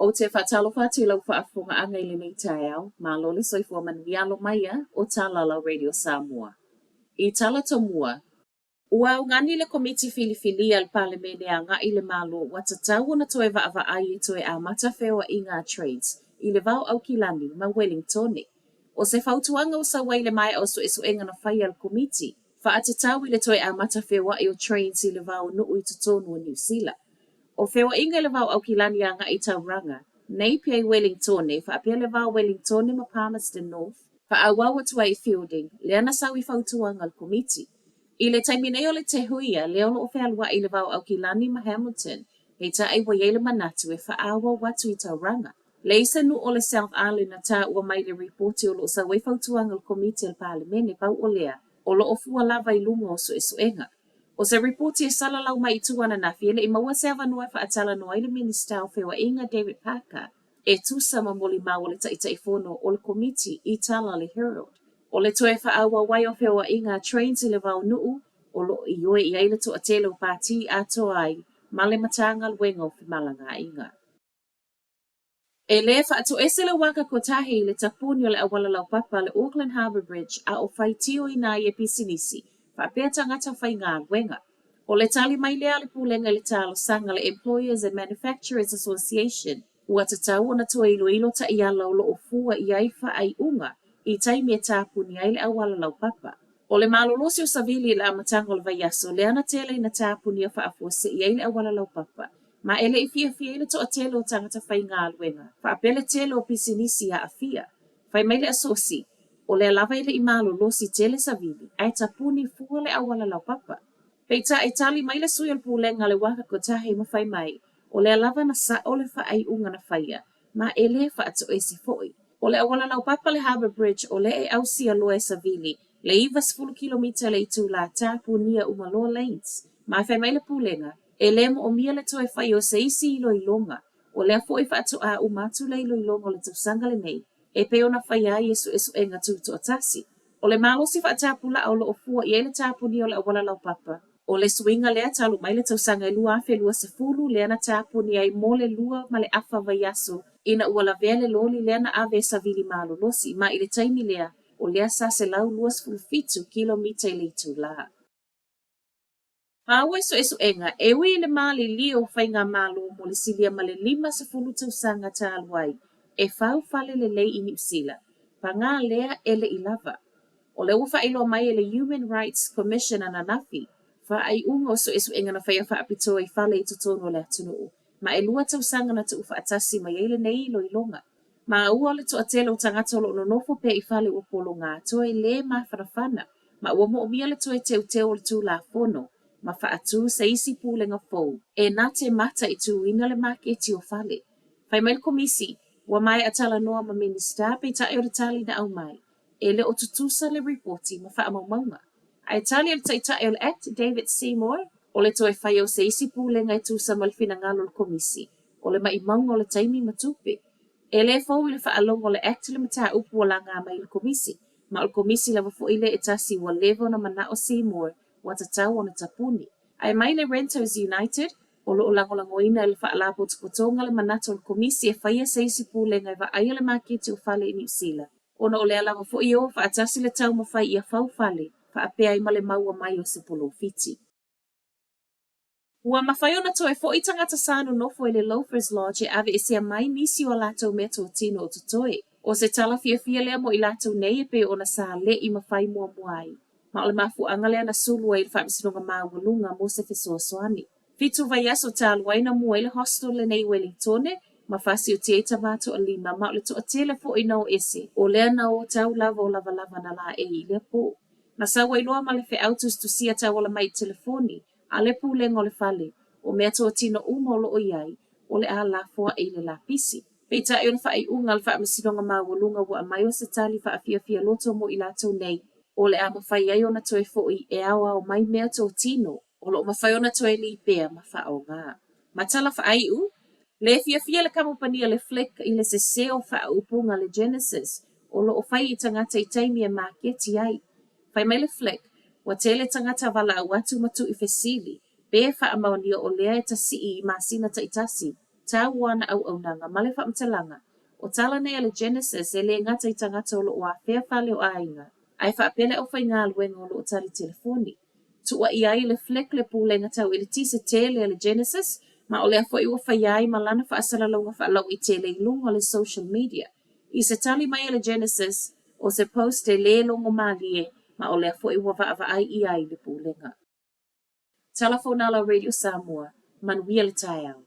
Ou te faatalofa atu i lau faafofogaaga i lenei taeao, malo le soifua manuia alo mai a o Talala Radio Samoa. I tala tomua, ua augani le Komiti Filifilia a le Palemene agai i le Malo ua tatau ona toe vaavaai e toe amata feoaiga a Trains i le va o Aukilani ma Welingtone. O se fautuaga ua sau ai i le maea o suesuega na faia a le Komiti, faatatau i le toe amata feoai o Trains i le va o nuu i totonu o Niu Sila. O feoaiga i le va o Aukilani agai i Tauranga, Napier i Welingtone, faapea le va o Welingtone ma Palmerston North, faaauau atu ai i Feilding, lea na sau i fautuaga a le Komiti. I le taimi nei o le Te Huia, lea o lo o fealuai i le va o Aukilani ma Hamilton, peitai ua i ai le manatu e faaauau atu i Tauranga. Leai se nuu o le South Island na taua mai i le ripoti o lo o sau ai fautuaga a le Komiti a le Palemene, pau o lea, o lo o fua lava i luga o suesuega. O se ripoti e salalau mai i tua ananafi e le i maua se avanoa e faatalanoa ai le Minisita o Feoaiga David Parker e tusa ma molimau a le Taitaifono o le Komiti i tala a le Herald. O le toe faaauau ai o feoaiga a Trains i le va o Nuu, o lo o ioe i ai le toatele o Pati atoa ai ma le Matagaluega o Femalagaaiga. E lē faatoese le uaka kotahi i le tapuni o le auala laupapa le Auckland Harbour Bridge a o faitioina ai e pisinisi faapea tagata faigaluega. O le tali mai lea a le Pulega i le talosaga a le Employers and Manufacturers Association ua tatau ona toe iloilo taiala o lo o fua i ai faaiuga i taimi e tapuni ai le auala laupapa. O le malolosi o Savili i le amataga o le vaiaso lea na tele ina tapunia faafuasei ai le auala laupapa ma e le i fiafia ai le toatele o tagata faigaluega faapea le tele o pisinisi aafia. Fai mai le Asosi, o lea lava e le i malolosi tele Savili ae tapuni fua le auala laupapa. Peitai, tali mai le sui o le Pulega a le Waka Kotahi ma fai mai, o lea lava na sa'o le faaiuga na faia, ma e lē faatoese foi. O le auala laupapa le Harbour Bridge o lea e ausia loa e Savili le 90 kilomita le itulā tapunia uma loa lanes. Ma fai mai le Pulega, e lē moomia le toe fai o se isi iloiloga, o lea foi faatoa uma atu le iloiloga o le tausaga lenei, e pei ona faia ai e suesuega tutoatasi. O le malosi faatapulaa o lo o fua i ai le tapunia o le auala laupapa, o le suiga lea talu mai le tausaga e 2020 lea na tapuni ai mo le lua ma le afa vaiaso ina ua lavea le loli lea na ave e savili malolosi, ma i le taimi lea, o lea sa 127 kilomita i le itulā. Maua i suesuega, e ui i le maliliu o faigamalo mo le silia ma le 50 tausaga talu ai, e fau fale lelei i Niu Sila, pagā lea e le i lava. O lea ua faailoa mai e le Human Rights Commission ananafi, faaiuga o suesuega na faia faapitoa i fale i totonu o le atunuu, ma e lua tausaga na tuufaatasi mai ai lenei iloiloga. Maua o le toatele o tagata o lo o nonofo pea i fale ua pologa atoa e lē mafanafana, ma ua moomia le toe teuteu o le Tulafono ma faatū se isi pulega fou e na te mataituina le maketi o fale. Fai mai le Komisi, ua maea talanoa ma Minisita peitai o le tali na aumai, e le o tutusa le ripoti ma faamaumauga. Ae tali a le Taitai o le Act, David Seymour, o le toe faia o se isi pulega e tusa ma le finagalo o le Komisi, o le maimauga o le taimi ma tupe. E lē fou i le faalogo o le Act le mataupu ua laga mai e le Komisi, ma o le Komisi lava foi lea e tasi ua leva ona manao Seymour ua tatau ona tapuni. Ae mai le Renters United, o lo o lagolagoina e le Faalapotopotoga le manatu o le Komisi e faia se isi pulega e vaaia le maketi o fale i Niu Sila, ona o lea lava foi e o faatasi le taumafai ia fau fale faapea ai ma le maua mai o se polofiti. Ua mafai ona toe foʻi tagata sa nonofo i le Loafers Lodge e aveesea mai nisi o a latou meatotino o totoe. O se tala fiafia lea mo i latou nei e pei ona sa le i mafai muamua ai. Ma o le mafuaaga lea na sulu ai i le Faamasinoga Maualuga mo se fesoasoani. Fitu vaiaso talu ai na mua ai le hostel lenei i Welingtone ma fasiotia ai tama toalima ma o le toatele foi na o ese o lea na o tau lava o lavalava na laei i lea po. Na sau ai loa ma le feau tusitusia tauala mai i telefoni a le pulega o le fale, o meatotino uma o lo o i ai, o le a lafoai i le lapisi. Peitai o le faaiuga a le Faamasinoga Maualuga ua aumai o se tali faafiafia loto mo i latou nei, o le a mafai ai ona toe foʻi e aoao mai meatotino o lo o mafai ona toe lipea ma faaaoga. Ma tala faaiu, lē fiafia le kamupani a le Flick i le sese o faaupuga a le Genesis o lo o fai i tagata i taimi e maketi ai. Fai mai le Flick, ua tele tagata valaau atu ma tuuifesili, pe faamaonia o lea e tasii i masina taitasi. tau o ana auaunaga ma le faamatalaga, o tala nei a le Genesis e le gata i tagata o lo o afea fale o aiga, ae faapea le aufaigaluega o lo o tali telefoni. Tuuaia ai e le FLEC le Pulega Tau Eletise tele a le Genesis, ma o lea foi ua faia ai ma lana faasalalauga faalauaitele i luga o le social media. I se tali mai a le Genesis, o se post e le logomalie ma o lea foi ua vaavaai i ai le Pulega. Tala Fonala Radio Samoa, manuia le taeao.